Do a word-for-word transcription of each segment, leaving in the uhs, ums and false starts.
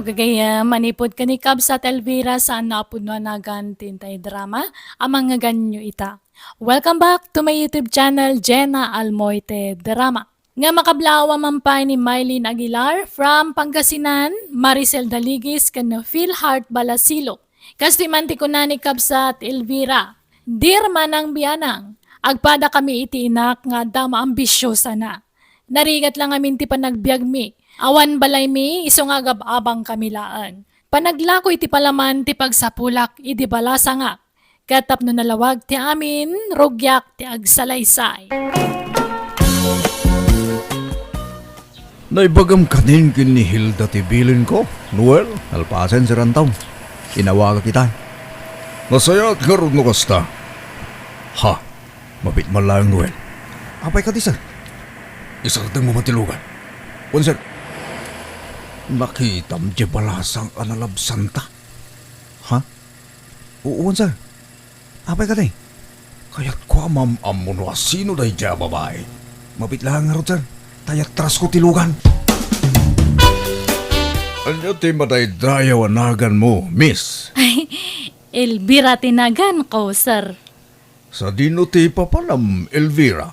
Gagayem, manipud ken ni Kabsat Elvira, saan a pudno a nagan ti intay drama a mangngeganyo ita. Welcome back to my YouTube channel, Jenna Almoite Drama. Nga makablaawa man pay ni Mylene Aguilar from Pangasinan, Maricel Daligis ken Phil Heart Balasilo. Kastoy man ti kuna ni Kabsat Elvira, "Dear Manang Bianang, agpada kami iti inak nga adda maambisiosana. Narigat lang amin ti panagbiagmi. Awan balaymi, isu nga agab-abang kami laeng. Panaglako iti palaman ti pagsapulak idi balasangak. Ket tapno nalawag ti amin, rugiak ti agsalaysay." Naibagam kanin ken ni Hilda ti bilinko, Noel, nalpasen, Sir Anton. Inawagak ita. Nasayaat ngarud no kasta. Ha? Mabit man laeng, Noel. Apay kadi, sir? Isardengmo man ti lugan. Wen, sir. Nakitam diay balasang a nalabsanta? Ha? Wen, sir. Apay kadi? Kayatko a maam-ammo no asino daydiay a babai. Mabit laeng ngarud, sir. Ta iyatrasko ti lugan. Ania ti madaydayaw a naganmo, miss? Ay, Elvira ti naganko, sir. Sadino ti papanam, Elvira?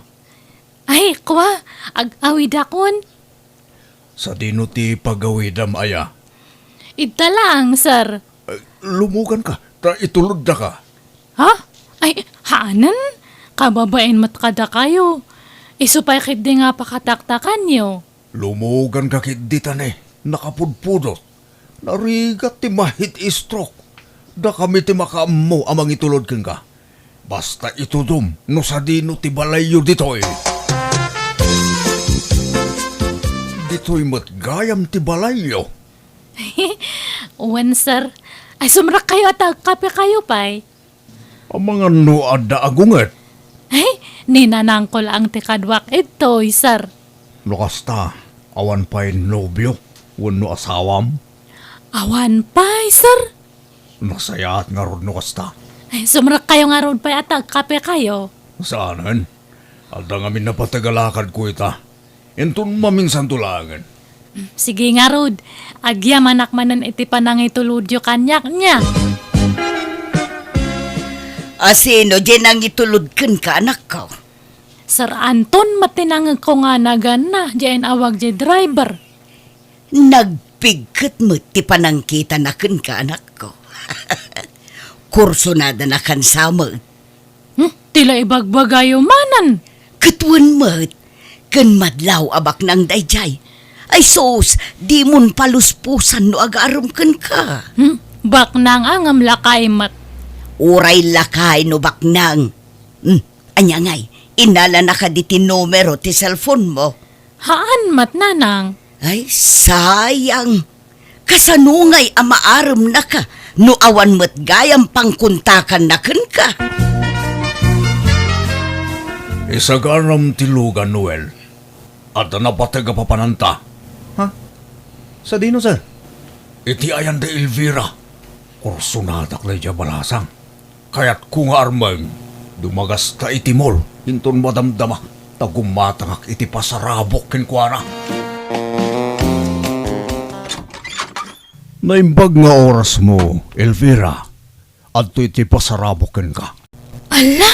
Ay, kua, ag-awidakon. Sadino ti pagawidam, aya? Ita laeng, sir. Eh, lumuganka, ta ituloddaka. Ha? Ay, haanen? Kababain met kadakayo. Isu pay ketdi nga pakataktakanyo. Lumuganka ketdi ta ne, nakapudpudot. Narigat ti ma-heat stroke. Dakami ti makaammo a mangitulod kenka. Basta itudom no sadino ti balayyo ditoy. Ditoy met gayam ti balayyo. Wen, sir. Ay, sumrekkayo a ta agkapekayo pay. Amangan no adda agunget? Ay, ni nanangko laeng ti kaduak idtoy, sir. No kasta, awan pay nobio wenno asawam? Awan pay, sir. Nasayaat ngarud no kasta. Ay, sumrekkayo ngarud pay a ta agkapekayo. Saanen? Adda ngamin napateg a lakadko ita. Inton maminsanto laengen. Sige ngarud, agyamanak manen iti panangitulodyo kaniak, nia. Asino diay nangitulod kenka, anakko? Sir Anton met ti nangngegko nga naganna, diay in-awag diay driver. Nagpigket met ti panangkitana kenka, anakko. Kursunadana kansa met. Hmm, ti la ibagbagayo manen. Ket wen met, ken madlaw a baknang daydiay. Ay sus, dimon paluspusan no agarem kenka. Hmm, baknang a ngem lakay met. Uray lakay no baknang. Hmm, ania ngay, innalanaka diti numero ti cellphone mo? Haan met, nanang. Ay, sayang. Kasano ngay a maaremnaka no awan met gayam pangkontakanna kenka? Isaganam ti lugan, Noel. Adda napateg a papananta. Ha? Sadino, sir? Iti ayan da Elvira. Kursunadak daydiay a balasang. Kayatko nga armeng, dumagasta iti mall, inton madamdama, ta gumatangak iti pasarabok kenkuana. Naimbag nga orasmo, Elvira. Adtoy ti pasarabok kenka. Ala,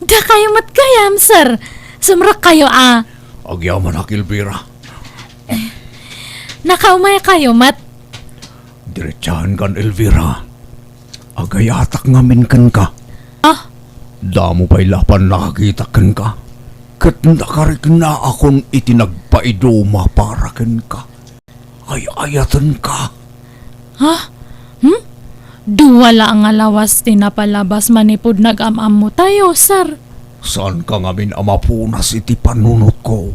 dakayo met gayam, sir. Sumrekkayo a. Agyamanak, Elvira. Nakaumaykayo met. Diretsaenkan, Elvira. Agayatak ngamin kenka. Ah? Damo pay la pannakakitak kenka. Ket nakariknaakon iti nagpaiduma para kenka. Ay-ayatenka. Ha? Hmm? Dua la nga lawas ti napalabas manipud nag-am-ammotayo, sir. Saanka ngamin a mapunas iti panunotko.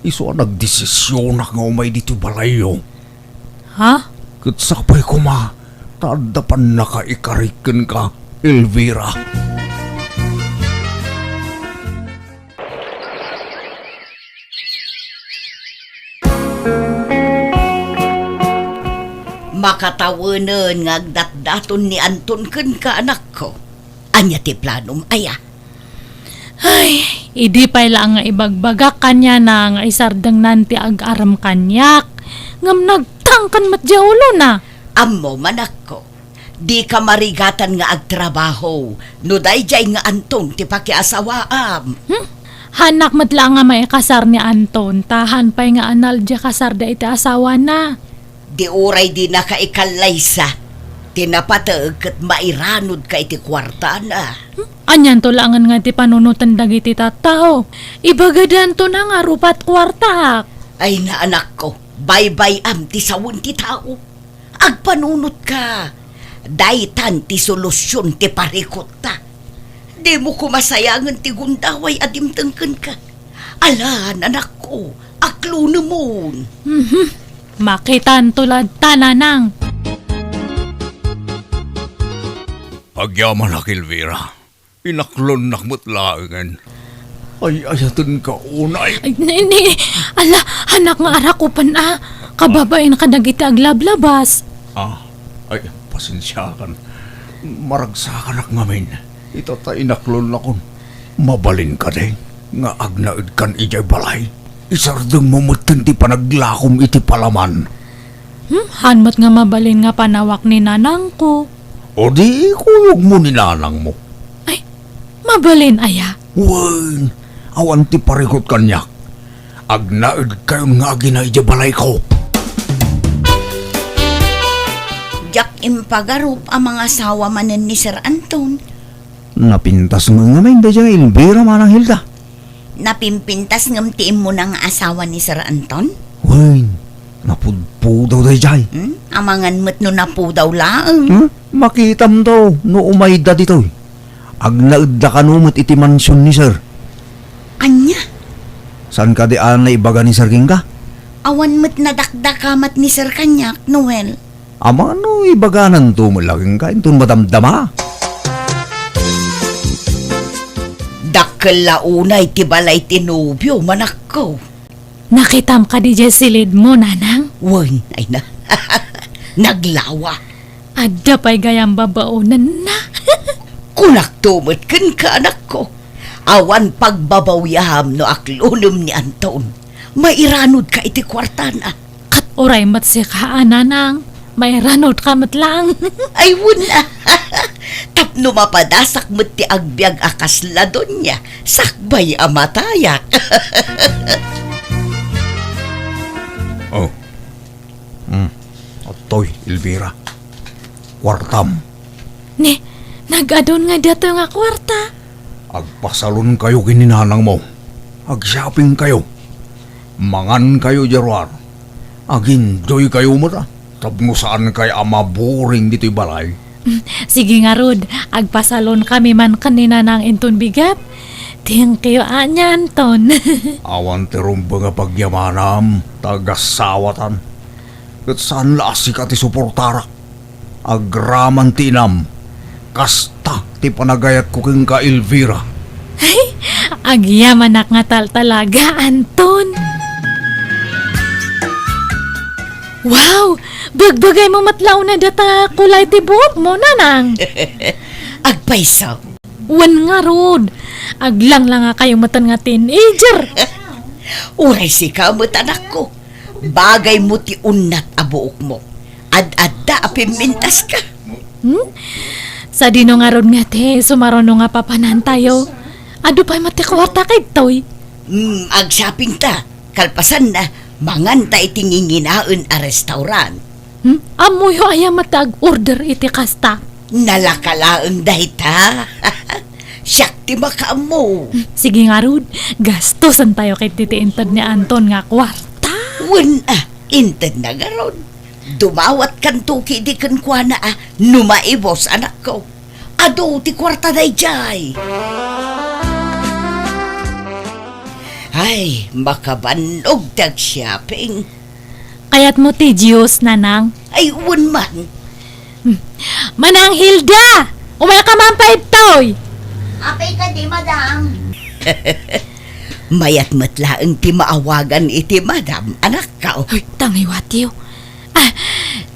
Isu a nagdesisionak nga umay ditoy balayyo. Ha? Ket sapay koma, ta adda pannakaikarik kenka, Elvira. Makatawenen nga agdatdaton ni Anton kenka, anakko. Ania ti planom, aya? Ay, idi pay la nga ibagbagak kaniana nga isardengnan ti agarem kaniak, ngem nagta Nagtangken met diay ulona. Ammom, anakko, dika marigatan nga agtrabaho no daydiay nga Anton ti pakiasawaam. Hmm? Hanak met la nga maikasar ni Anton, ta haan pay nga anal diay kasarda iti asawana. Di uray dinaka ikallaysa, ti napateg ket mairanodka iti kuartana. Hmm? Anianto laengen nga ti panunoten dagiti tattao? Ibagadanto na nga rupat kuartaak. Ay, anakko, baybay-am ti sawen ti tao. Agpanunotka. Daytan ti solusion ti parikutta. Dimo koma sayangen ti gundaway a dimteng kenka. Alan, anakko, aklonemon. Mhm. Makitanto latta, nanang. Agyamanak, Elvira. Inaklonnak met laengen. Ay, ayatenka unay. Ay, ni, ni, ala, hanak nga arakupen a. Kababain kadagiti aglablabas. Ah, ay, pasensiakan. Maragsakanak ngamin. Ita ta inaklonnakon. Mabalin kadi nga agnaedkan idiay balay? Isardengmo metten ti panaglakom iti palaman. Hmm, haan met nga mabalin nga panawak ni nanangko. O di ikuyogmo ni nanangmo. Ay, mabalin aya? Wen, awan ti parikut kaniak. Agnaedkayon nga agina idiay balayko. Diak impagarup a mangasawa manen ni Sir Anton. Napintas met ngamin daydiay nga Elvira, Manang Hilda. Napimpintas ngem ti immuna nga asawa ni Sir Anton? Wen, napudpudaw daydiay. Hmm? Amangan met no napudaw laeng. Hmm? Makitamto no umayda ditoy. Agnaedda kano met iti mansion ni Sir. Ania? Saan kadi a naibaga ni Sir kenka? Awan met nadakdakamat ni Sir kaniak, Noel. Amangan no ibagananto met la kenka inton madamdama. Dakkel la unay ti balay ti nobio, manakko. Nakitam kadi diay silidmo, nanang? Wen, ay na. Naglawa. Adda pay gayam babaonenna. Kunakto met kenka, anakko. Awan pagbabawiam no aklonem ni Anton. Mairanodka iti kuartana. Ket uray met sika a, nanang, mairanodka met laeng. Ay, wen a. Tapno mapadasak met ti agbiag a kasla donia, sakbay a matayak. Oh. Hmm. Adtoy, Elvira. Kuartam. Ni, nag-adun nga datoy nga kuarta. Agpasalonkayo ken ni nanangmo. Ag-shoppingkayo. Mangankayo idiay ruar. Ag-enjoykayo met, a, tapno saankayo a maboring ditoy balay. Mm, sige ngarud, agpasalonkami man ken ni nanang inton bigat. Thank you, ania, Anton. Awan ti rumbeng a pagyamanam, ta agasawatan. Ket saan la a sika ti suportarak. Agraman ti inam. Kasta ti panagayatko kenka, Elvira. Ay, agyamanak nga taltalaga, Anton. Wow! Bagbagaymo met la unay data kulay ti buokmo, nanang. Agpayso. Wen ngarud, aglanglangakayo metten nga teenager. Uray sika met, anakko. Bagaymo ti unnat a buokmo. Ad-adda a pimmintaska. Hmm? Sadino ngarud nga ti sumaruno nga papanantayo? Adu pay met ti kuarta kadtoy. Hmm, agshoppingta. Kalpasanna, manganta iti nginginaen a restaurant. Hmm? Ammoyo aya met ti ag-order iti kasta? Nalaka laeng dayta. Siak ti makaammo. Hmm, sige ngarud, gastusentayo ketdi ti inted ni Anton nga kuarta. Wen a, intedna ngarud. Dumawatkanto ketdi kenkuana a no maibus, anakko. Adu ti kuarta daydiay. Ay, makabannog ti agshopping. Kayatmo ti juice, nanang? Ay, wen man. Hmm. Manang Hilda! Umayka man pay ditoy! Apay kadi, madam? Mayat met laeng ti maawagan iti madam, anakko. Uy, tangiwatiw. Ah,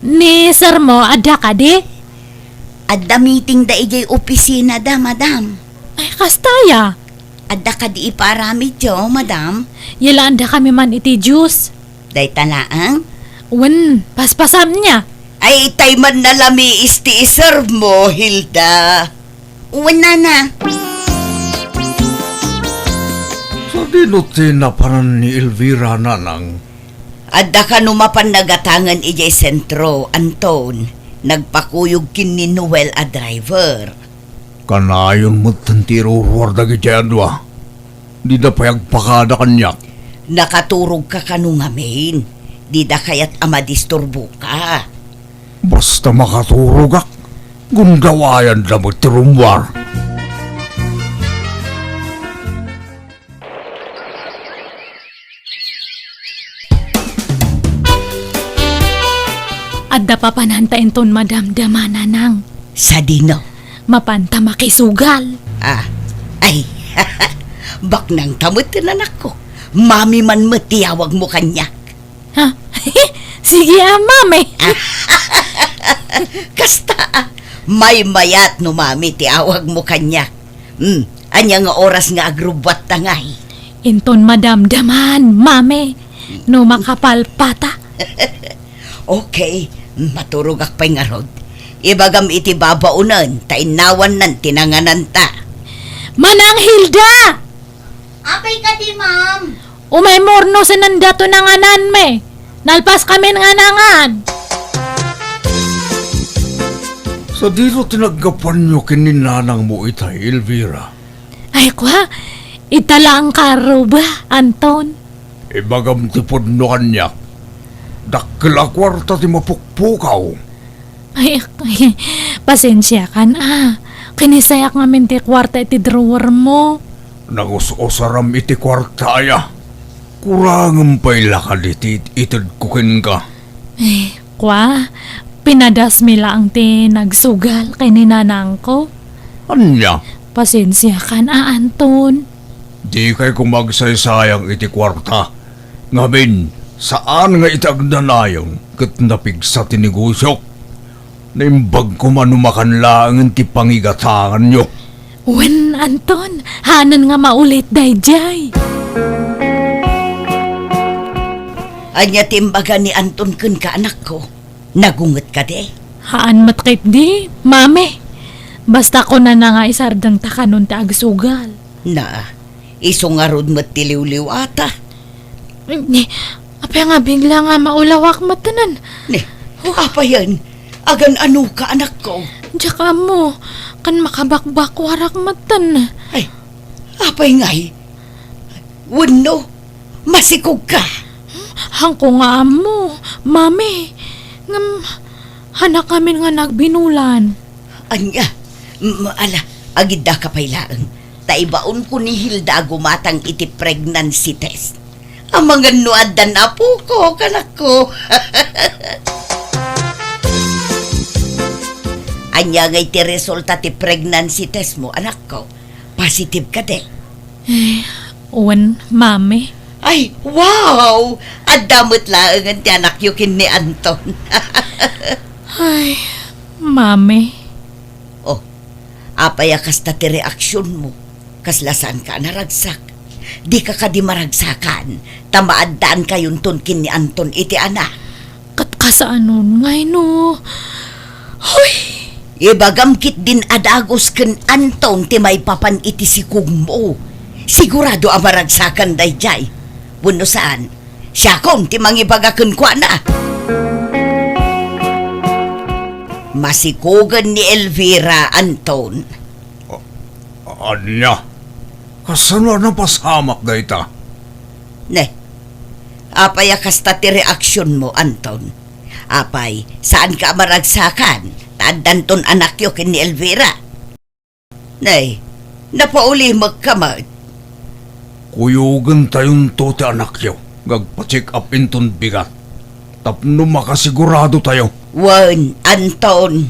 ni sirmo, adda kadi? Adda meetingda idiay opisinada, madam. Ay, kasta aya? Adda kadi ipaaramidyo, madam? Yalaandakami man iti juice. Dayta laeng? Wen, paspasam nia. Ay, tay man nalamiis ti iserve mo, Hilda. Wen, nana. Sadino ti napanan ni Elvira, nanang? Adda kano mapan nagatangen idiay sentro, Anton. Nagpakuyog ken ni Noel a driver. Kanayon met ti iruruar dagidiay a dua. Dida pay agpakada kaniak. Nakaturogka kano ngamin? Dida kayat a madisturboka? Basta makaturogak, gundawayanda met ti rummuar. Adda papananta inton madamdama, nanang. Sadino? Mapanta makisugal. Ah, ay, baknangta met, anakko. Mami man met ti yawagmo kaniak. Ha? Sige, a, mami. Kasta, a, maymayat no mami ti awagmo kaniak. Hmm, ania nga oras nga agrubbuatta ngay? Inton madamdaman, mami. No makapalpata. Okay, maturogak pay ngarud. Ibagam iti babaonen, ta innawannan ti nangananta. Manang Hilda! Apay kadi, ma'am? Umay murno, saan dato nangananmi? Nalpas kamin nga nangan. Sadino ti naggapuanyo ken ni nanangmo itay, Elvira? Ay, kua, ita laeng karuba, Anton. Ibagam ti pudno kaniak. Dakkel a kuarta ti mapukpukaw. Ay, pasensiakan, a. Kinisayak ngamin ti kuarta iti drawer mo. Nangus-usaram iti kuarta, aya. Kurangem pay la kadi ti itedko kenka. Eh, kua, pinadasmi laeng ti nagsugal ken ni nanangko. Ania? Pasensiakan, a, Anton. Dikay koma agsaysayang iti kuarta. Ngamin, saan nga iti agnanayon ket napigsa ti negosiok. Naimbag koma no makan laengen ti pangigatanganyo. Wen, Anton, haanen nga maulit daydiay. Ania ti imbaga ni Anton kenka, anakko? Nagunget kadi? Haan met ketdi, mami. Basta kunana nga isardengta kanon ti agsugal. Na, isu ngarud met ti liwliwata. Ni, apay nga bigla nga maulawak metten? Ni, apayen? Agan-anoka, anakko? Diak ammo, ken makabakbakuarak metten. Ay, apay ngay? Wenno, masikogka? Haanko nga ammo, mami. Ngem, haanak amin nga nagbinulan. Ania? M-, ala, agiddaka pay laeng. Ta ibaonko ni Hilda a gumatang iti pregnancy test. Amangan no addan apoko, kanakko. Ania ngay ti resulta ti pregnancy test mo, anakko? Positive kadi? Eh, wen, mami. Ay, wow! Adda met laengen ti anakyo ken ni Anton. Ay, mami. Oh, apay a kasta ti reaksionmo? Kasla saanka a naragsak? Dika kadi maragsakan, ta maaddaankayon ken ni Anton iti anak. Ket kasaanon ngay no? Hoy! Ibagam ketdin a dagus ken Anton ti maipapan iti sikogmo. Sigurado a maragsakan daydiay. Wenno saan, siakon ti mangibaga kenkuana. Masikogen ni Elvira, Anton. A-, ania? Kasano a napasamak dayta? Ne, apay a kasta ti reaksionmo, Anton? Apay, saanka a maragsakan, ta addanton anakyo ken ni Elvira? Nay, napaulimekka met. Kuyogentayonto ti anakyo nga agpa-check up inton bigat tapno makasiguradotayo. Wen, Anton.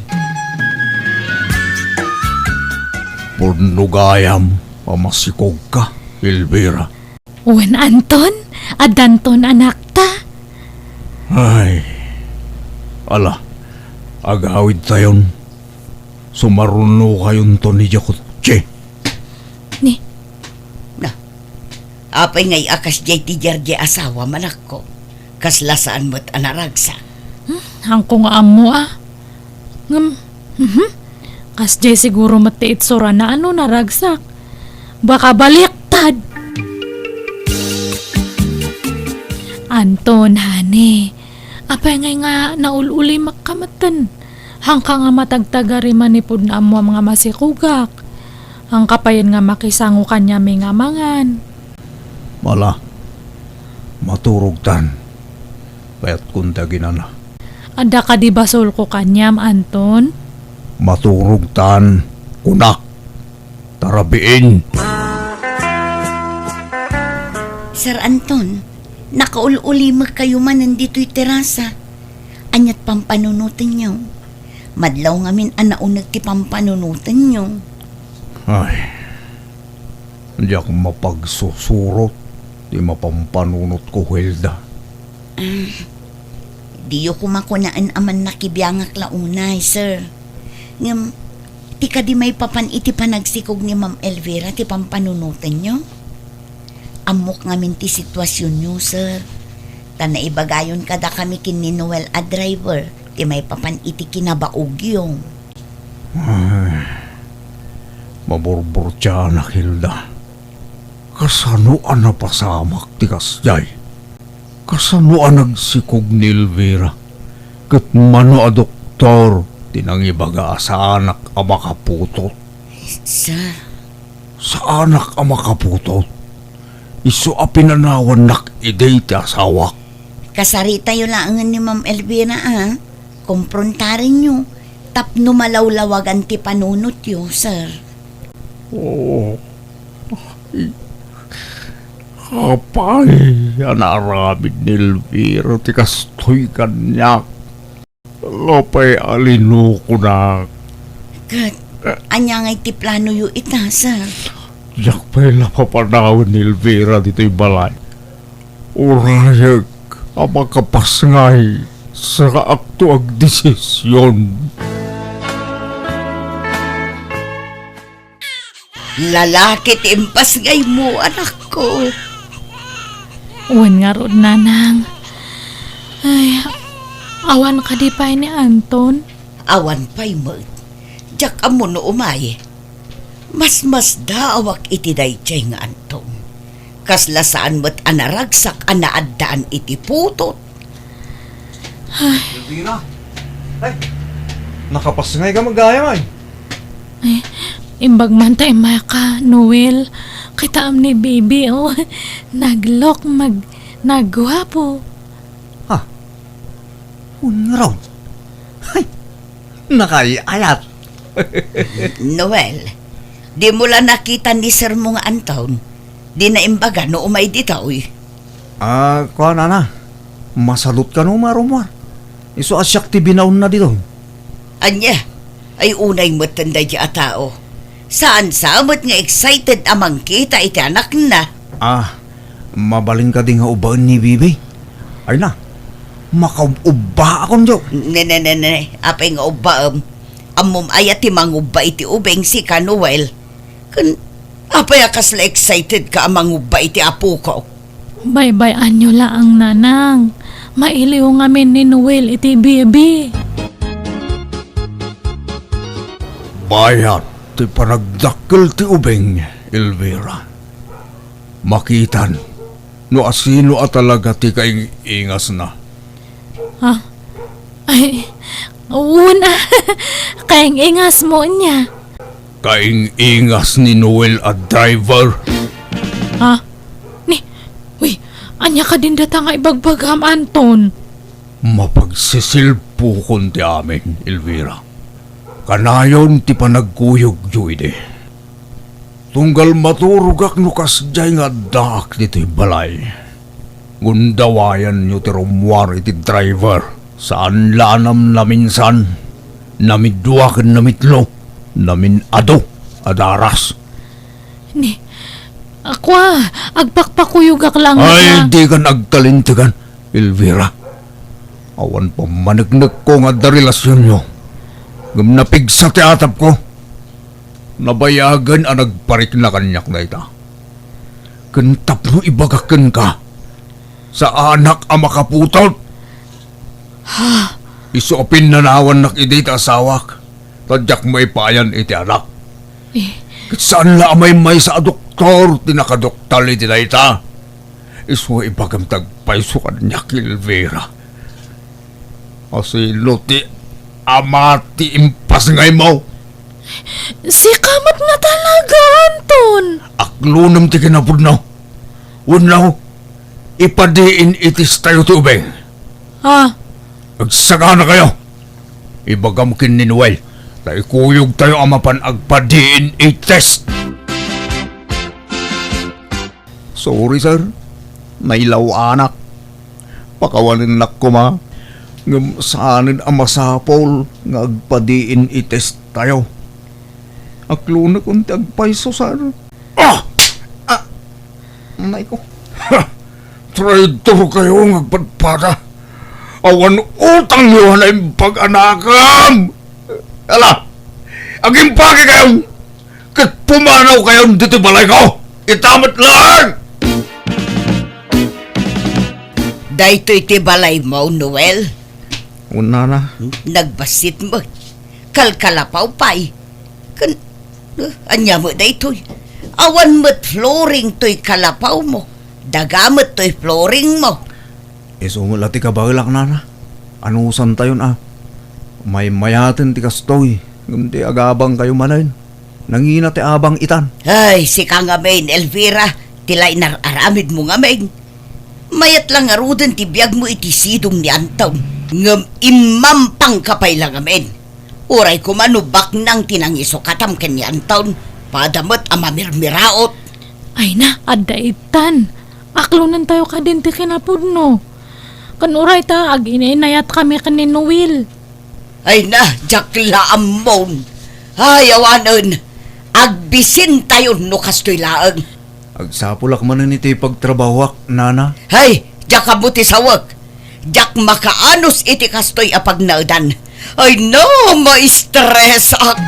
Pudno gayam a masikogka, Elvira. Wen, Anton, addanton anakta. Ay, ala, agawidtayon. Sumarunokayonton idiay kotse. Ni? Na, apay ngay a kasdiay ti diardiay asawam, anakko? Kasla saan met a naragsak. Hmm, haanko nga ammo, a. Ngem, mhm. Kasdiay siguro met ti itsurana no naragsak. Baka baliktad. Anton, honey, apay ngay nga naul-ulimek ka metten? Haanka nga matagtagari manipud nga ammoam nga masikogak. Haanka payen nga makisango kaniami nga mangan. Mala, maturogtan. Kayatkon ti aginana. Adda kadi basolko kaniam, Anton? Maturogtan, kunak. Tarabiin. Sir Anton, nakaul-ulimekkayo manen ditoy terasa. Aniat pampanunotenyo? Madlaw ngamin a nauneg ti pampanunotenyo. Ay, diak mapagsusurot ti mapampanunotko, Hilda. Ah, diyo koma kunaen a mannakibiangak la unay, sir. Ngem, ti kadi maipapan iti panagsikog ni Ma'am Elvira ti pampanunotenyo? Ammok ngamin ti situasionyo, sir. Ta naibagayon kadakami ken ni Noel a driver ti maipapan iti kinabaogyo. Ay, maburburtianak, Hilda. Kasano a napasamak ti kasdiay? Kasano a nagsikog ni Elvira ket mano a doktor ti nangibaga a saanak a makaputot? Sir. Saanak a makaputot? Isu a pinanawannak idi ti asawak. Kasaritayo laengen ni Ma'am Elvira, a. Komprontarenyo tapno malawlawagan ti panunotyo, sir. Oo. Apay a naaramid ni Elvira ti kastoy kaniak? Apay a linukonak? Ket, ania ngay ti planoyo ita, sir? Diak pay la papanawen ni Elvira ditoy balay. Urayek a makapasngay saka agto agdesision. Lalaki ti impasngaymo, anakko. Wen ngarud, nanang. Ay, awan kadi pay ni Anton? Awan pay met. Diak ammo no umay. Masmasdaawak iti daydiay nga Anton. Kasla saan met a naragsak a naaddaan iti putot. Ay. Elvira! Ay! Nakapasngay ka met gayam, ay? Ay, imbag man ta immaka, Noel. Kitaem ni Bibi, oh. Naglook, mag-, nagguapo. Ha? Wen ngarud? Ay! Nakaay-ayat! Noel, dimo la nakita ni sermo nga Anton? Dina imbaga no umay ditoy? Ah, kuan, nana. Masalot kano, marumar. Isu a siak ti binaonna ditoy. Ania? Ay, unay metten daydi a tao. Saan sa met nga excited a mangkita iti anakna? Ah, mabalin kadi nga ubbaen ni Bibi? Ay na, makaub-ubbaakon, jo. Ne, ne, ne, ne. Apay nga ubbaem? Ammom aya ti mangubba iti ubing, sika, Noel? Ken apay a kasla excited ka a mangubba iti apoko? Baybay-anyo laeng, nanang. Mailiw ngamin ni Noel iti Bibi. Bayat ti panagdakkel ti ubing, Elvira. Makitan no asino a talaga ti kaing-ingasna. Ha? Ay, wen a. Kaing-ingasmo ania? Kaing-ingas ni Noel a driver. Ha? Ni, uy, ania kadin data nga ibagbagam, Anton? Mapagsisilpukon ti amin, Elvira. Kanayon ti panagkuyogyo idi. Tunggal maturogak no kasdiay nga addaak ditoy balay. Gundawayanyo ti rummuar iti driver. Saan la a namnaminsan, namidua ken namitlo, namin-adu a daras. Ni, akua, agpakpakuyogak laeng. Ay, nga dikan agkalintegan, Elvira. Awan pammaneknekko nga adda relasionyo. Ngem napigsa ti atapko. Nabayagen a nagparikna kaniak dayta. Ken tapno ibagak kenka, Saanak a makaputot. Ha? Isu a pinnanawannak idi ti asawak, ta diak maipayan iti anak. Eh. Ket saan la a maymaysa a doktor ti nakadoktal iti dayta. Isu a ibagam ti agpayso kaniak, Elvira. Asino ti ama ti impasngaymo? Sika met nga talaga, Anton. Aklonem ti kinapudno. Wenno, ipa-D N A test tayo ti ubing. Ah. Agsaganakayo. Ibagam ken ni Noel, ta ikuyogtayo a mapan agpa-D N A test. Sorry, sir. Nailawanak. Pakawanennak koma, ngem saanen a masapul nga agpa-D N A test tayo. Aklonekon ti agpayso, sir. Ah! Ah! Nay ko. Ha! Traitor kayo nga agpadpada. Awan utangyo a naimbag a nakam. Ala, agimpagi kayo ket pumanaw kayo ditoy balay ko. Ita met laeng! Daytoy ti balaymo, Noel? Unana. Nagbasit met. Kalkalapaw pay. Ken, eh, ania met daytoy? Awan met flooring toy kalapawmo. Daga met toy flooringmo. Isu met la ti kabaelak, nana. Anusantayon a maymayaten ti kastoy, ngem ti agabangkayo manen. Nangina ti abang itan. Ay, sika ngamin, Elvira, ti lainar-aramidmo ngamin. Mayat la ngaruden ti biagmo iti sidong ni Anton, ngem immampangka pay la ngamin. Uray koma no baknang ti nangisukatam ken ni Anton, pada met a mamirmiraot. Ay na, adda itan. Aklonentayo kadin ti kinapudno. Ken uray ta, agin-inayatkami ken ni Noel. Ay na, diak la ammon. Ay, awanen. Agbisintayon no kastoy laeng. Agsapulak manen iti pagtrabahoak, nana. Hay, diak ammo ti sawek. Diak makaanus iti kastoy a pagnaedan. Ay no, maistresak.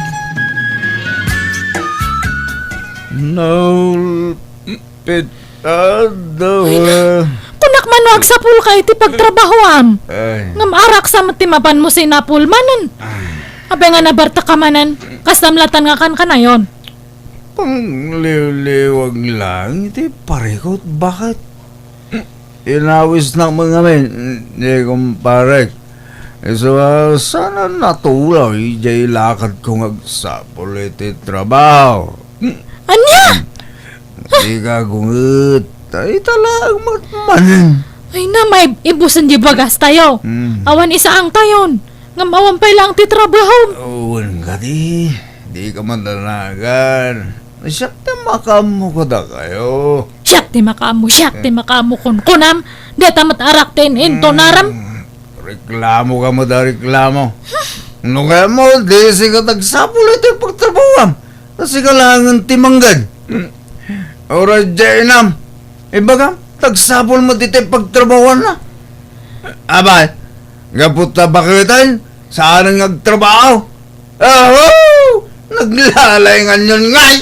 Naulpit, adawa. Ay na, kunak man no agsapulka iti pagtrabahoam. Ay. Ngem araksa met ti mapanmo sinapul manen. Ay. Apay nga nabartek ka manen, kastam latan nga kankanayon. Pangliwliwag laeng iti parikut, baket. Inawisnak met ngamin, ni kumparek. Isu a saan a natulaw idiay lakadko nga agsapul iti trabaho. Ania? Dika gunget. Ay, talaang matmanen. Ay na, may ibusen di bagas tayo. Hmm. Awan isaang tayon. Ngem awan pay laeng ti trabaho. Wen kadi, dika madanagan. Siak ti makaammo kadakayo. Siak ti makaammo, siak ti makaammo kunkunam. Dita met arak ti in-intonaram. Hmm, reklamo ka met a reklamo. No kayatmo, di sika ti agsapul iti pagtrabahoam. Ta sika laengen ti mangged. Uray diay inam. Ibagam, ti agsapul met iti pagtrabahoanna. Abay, gapu ta baketen, saanen nga agtrabaho. Aho! Naglalainganyon ngay!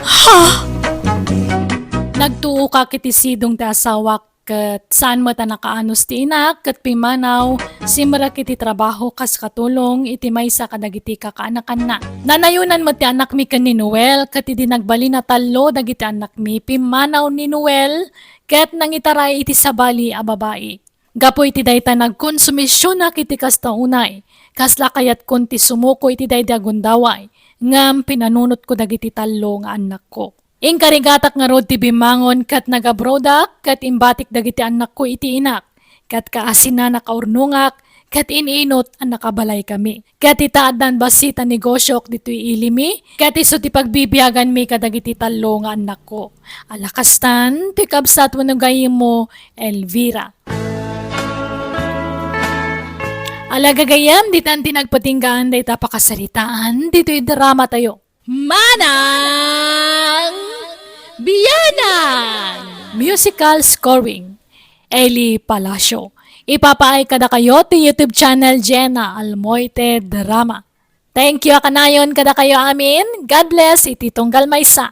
Ha? Nagtuokak iti sidong ti asawak, ket saan met a nakaanus ti inak, ket pimmanaw, simrek iti trabaho kas katulong iti maysa kadagiti kakaanakanna. Nanayonan met ti anakmi ken ni Noel, ket idi nagbalin a tallo dagiti anakmi, pimmanaw ni Noel, ket nangitaray iti sabali a babai. Gapu iti dayta, nagkonsumisionak iti kasta unay. Kasla kayatkon ti sumuko iti daydi a gundaway, ngem pinanunotko dagiti tallo nga annakko. Inkarigatak ngarud ti bimmangon ket nag-abroadak ket imbatik dagiti annakko iti inak, ket kaasina nakaurnongak ket in-inut a nakabalaykami. Ket ita addan bassit a negosiok ditoy ilimi, ket isu ti pagbibiaganmi kadagiti tallo nga annakko. Ala kastan, ti kabsat wenno gayyemmo, Elvira. Ala gagayyem, ditan ti nagpatinggaan dayta pakasaritaan ditoy drama tayo. Manang Biyanan! Musical scoring, Eli Palacio. Ipapaay kadakayo ti YouTube channel Jenna Almoite Drama. Thank you a kanayon kadakayo amin. God bless iti tunggal maysa.